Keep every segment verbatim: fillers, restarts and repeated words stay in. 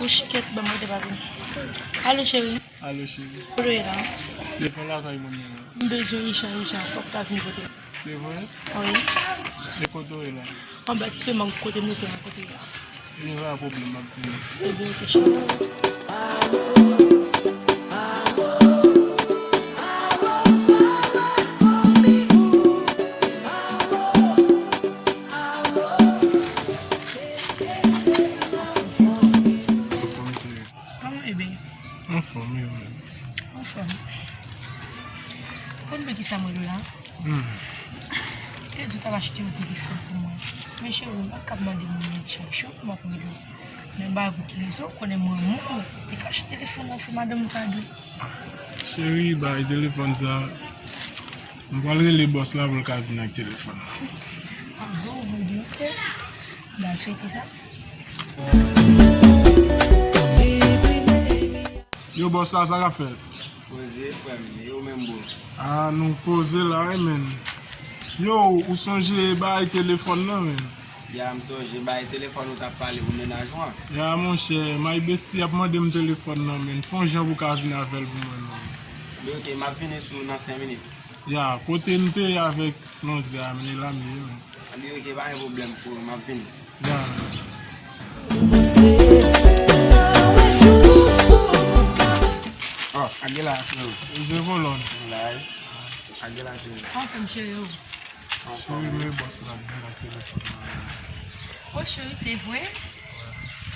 Chikèt, ban mwen te pa vin. Alo, cheri. Alo, cheri. Kote w ye la? Devan lakay mwen menm la. M bezwen Richard, Richard, fòk w ta vin kote m. Se vre? Wi. E kote w ye la? Anba ti pèman kote m rete an kote w ye la. Ebyen, pa gen pwoblèm, m ap vini. Ebyen, ok, cheri. Kòman e byen? Anfòm, e ou menm? Anfòm. Konn nan kisa m rele w la? Hmm. Yo di w t ap achte yon telefòn pou mwen. Men cheri, m pa ka mande moun nèg chak jou pou m ap rele w. Men bagay ki rezon, ou konnen mwen moun, te ka achte telefòn nan, fè madanm ou kado. Cheri, bay telefòn sa. M pral rele bòs la pou l ka vin ak telefòn nan. Ah bon, ou di ok. M a swete sa. Yo, bòs la, sa k ap fèt? Poze, frè m, e ou menm, bro? Ah, nou poze la, wi, menn. Yo, ou sonje bay telefòn nan, menn? Ya, m sonje bay telefòn ou t ap pale pou mennaj ou an. Ya, monchè, my bestie ap mande m telefòn nan, menn. Fè yon jan pou w ka vin avè l pou mwen, menn. Ebyen, ok, m ap vini sou nan senk minit. Ya, kote m te avèk manzè a, menn, e la m ye, menn. Ebyen, ok, pa gen pwoblèm, frè, m ap vini. Ya. Oh, age la, frè. Ze kolòn. La, age la, cheri. Anfòm, cheri, o. Cheri, men bòs la vin ak telefòn nan. O cheri, se vre?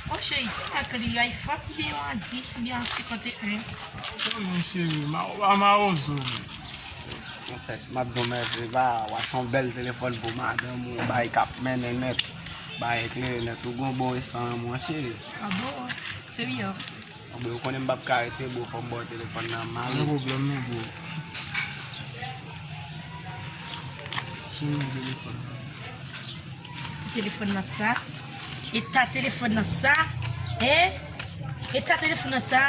O cheri, ki mak li? iPhone oubyen yon a dis oubyen yon senkant e en? Non, non, cheri, ma-, a mawozo, wi. Anfèt, m ap di w mèsi, se pa, w achte yon bèl telefòn pou madanm ou, bagay k ap mennen nèt, bagay klere nèt, ou gon bon resan nan men w, cheri. A bon? Serye? Bon, ou konnen m p ap ka rete, bro, fò m ba w telefòn nan, m ale. Pa gen pwoblèm, non, bro. Sou yon telefòn nan. Ti telefòn nan sa. Eta telefòn nan sa. Hein? Eta telefòn nan sa.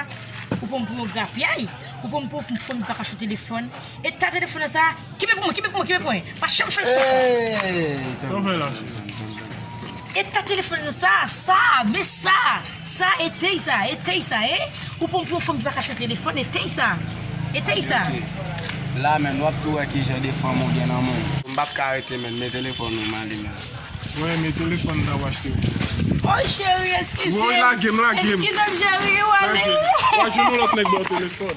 Ou pran m pou yon grapyay? Ou pran m pou yon fanm ki pa ka achte telefòn? Eta telefòn nan sa. Kenbe pou mwen, kenbe pou mwen, kenbe pou mwen. Pa janm fè l fè. Sa w fè la, cheri? Eta telefòn nan sa, sa, men sa. Sa, etey sa, etey sa, e? Ou pran m pou yon fanm ki pa ka achte telefòn, etey sa. Etey sa. Ok. La, menn, w ap tou wè ki jan de fanm ou gen nan men w. M p ap ka rete, menn, men telefòn ou m ale, menn. Mwen, men telefòn sa w achte pou mwen. Oy, cheri, eskize. Woy, lage m, lage m. Eskize m, cheri, ou ale. Lage m. W a jwenn yon lòt nèg ba w telefòn.